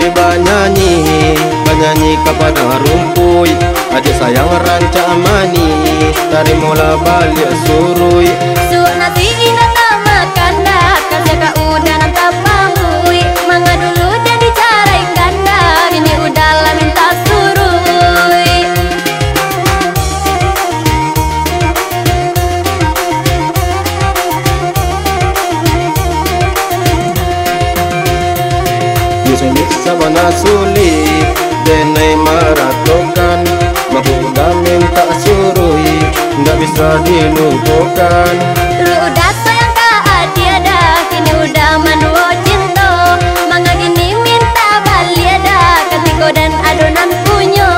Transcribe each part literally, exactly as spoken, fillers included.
Banyanyi, banyanyi ka padang rumpuik, adiak sayang rancak manih, tarimolah baliak suruik. Suok nasi indak tamakan dah, kasiah ka uda nan tapahuik, manga dulu den dicaraikan dah, kini uda lah minta suruik. Yo sulik sabana sulik, denai maratokan, mangko uda mintak suruik, ndak bisa dilupokan. Dulu uda sayang ka adiak dah, kini uda manduo cinto, manga kini mintak baliak dah, katiko den ado nan punyo.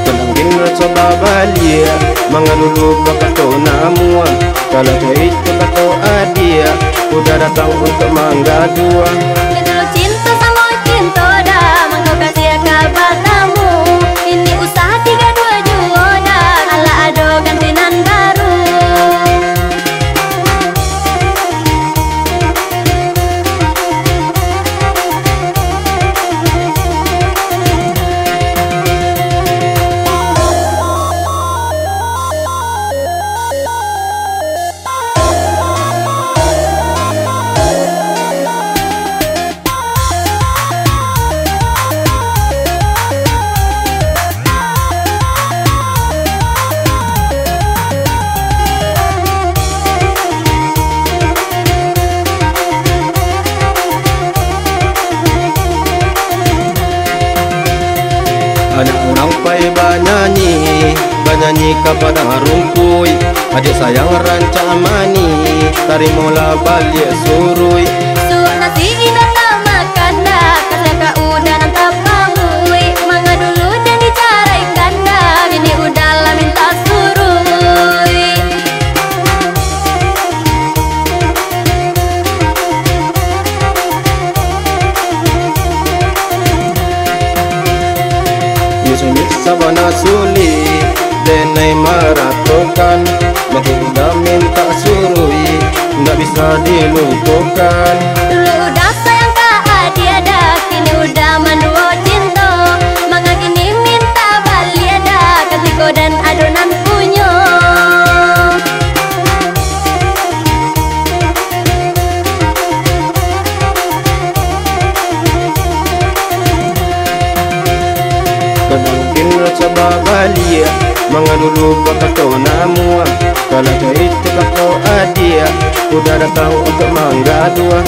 Kadang gin raso babaliak, manga dulu bakato namuah, kalau caitu kato adiak, uda datang untuak manggaduah. Dulu cinto samo cinto dah, mangko kasiah ka batamu, kini usah digaduah juo dah, alah ado ganti nan baru. Anak urang pai banyanyi, banyanyi ka padang rumpuik, adiak sayang rancak manih, tarimolah baliak suruik. Suok nasi indak tamakan dah, kasiah ka uda nan tapahuik, manga dulu den dicaraikan dah, kini uda lah minta suruik. Yo sulik sabana sulik, denai maratokan, mangko uda mintak suruik, ndak bisa dilupokan. Dulu uda sayang ka adiak dah, kini uda manduo cinto, manga kini mintak baliak dah, katiko den ado nan punyo. Kadang gin raso babaliak, manga dulu bakato namuah, kalau caitu kato adiak, uda datang untuak manggaduah.